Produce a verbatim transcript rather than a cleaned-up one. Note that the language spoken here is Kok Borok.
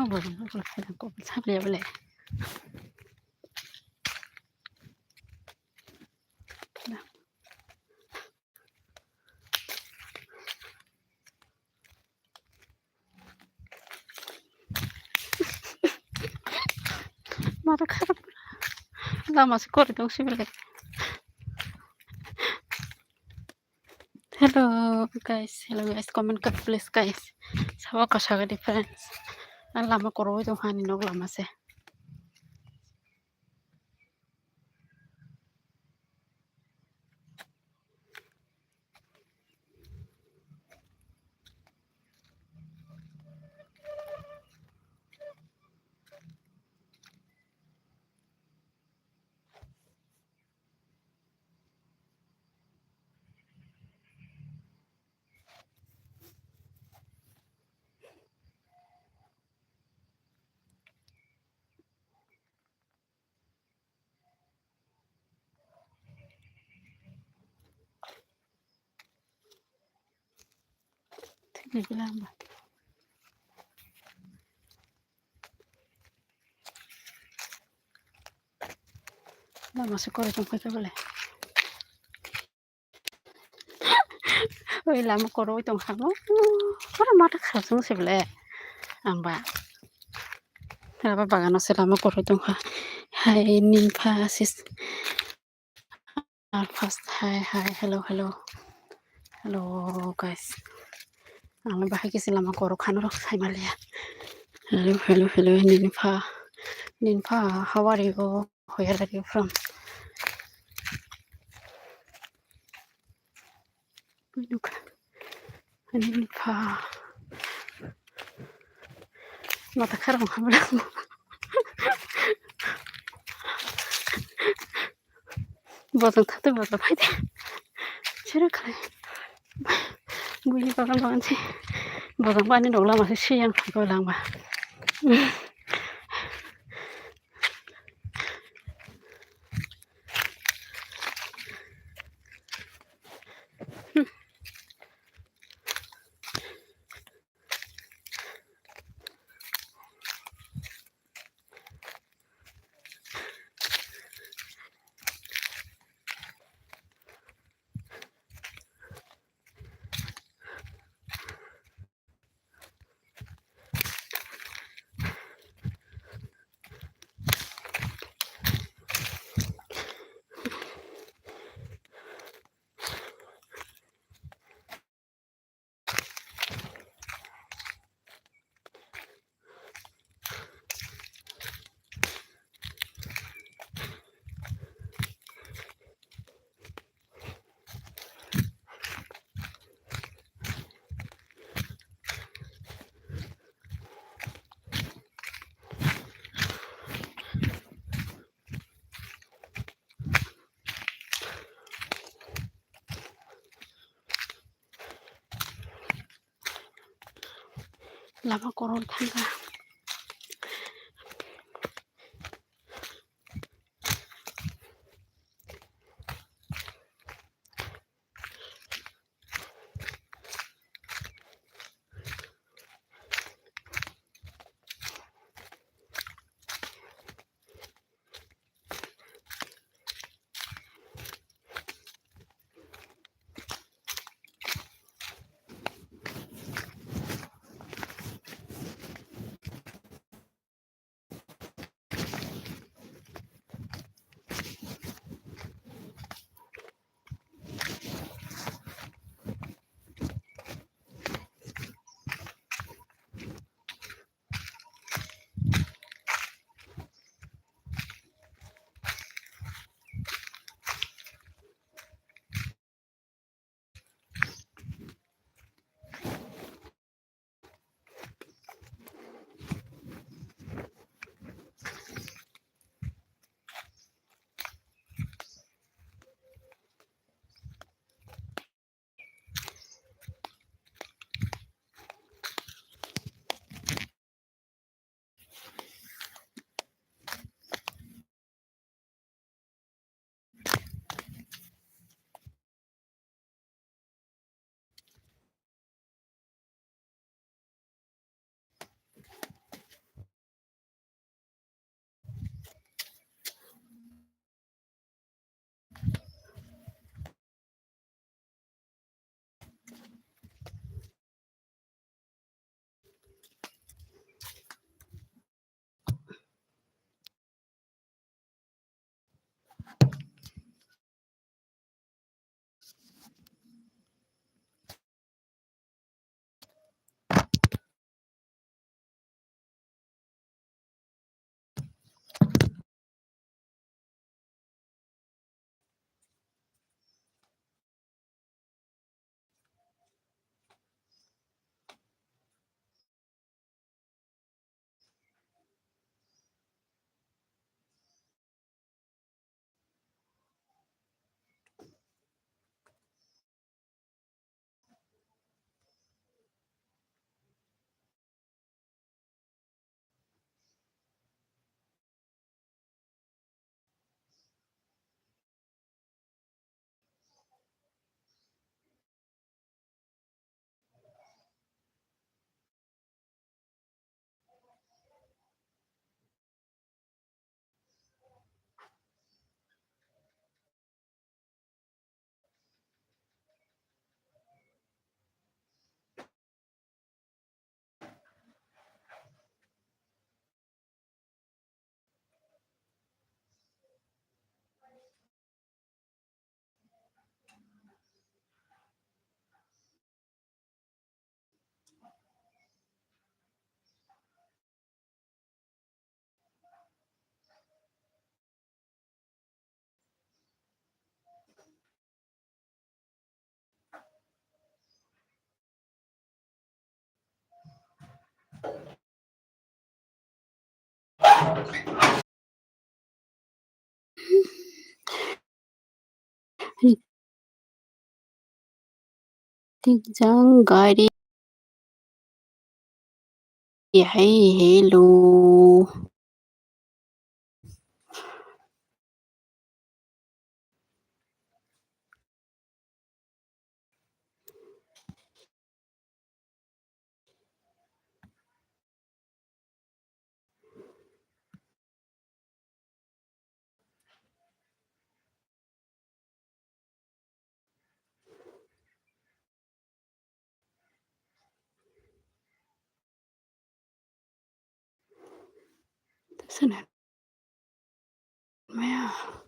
Mata kharap. Lama se kori tong sibele. Hello guys, hello guys, comment kar please guys. Sabo kasa gadi friends. Ang lama koroi tong hani nok lama se. Lama se kori tong khe bole. Oi lama koroi tong kha mo. Pura mata kharap song se bole. Ang ba. Aba bagano se lama koroi tong kha. Hai Nimpha sis. First, hi, hi, hello, hello. Hello guys. Ang bahai kisi lama korok khano rok sai maliya. Hello, hello, hello, Nimpha. Nimpha, how are you? Where are you from? Look. Ani pha. Mata kharang hamla. Botol thatu botol phai de. Chira khlai. Buini bagan bagan si. Botol bani dogla masi siyang thangko langba. Lama koroi thangkha. Ritik jang gari. Hai, hello. Maya.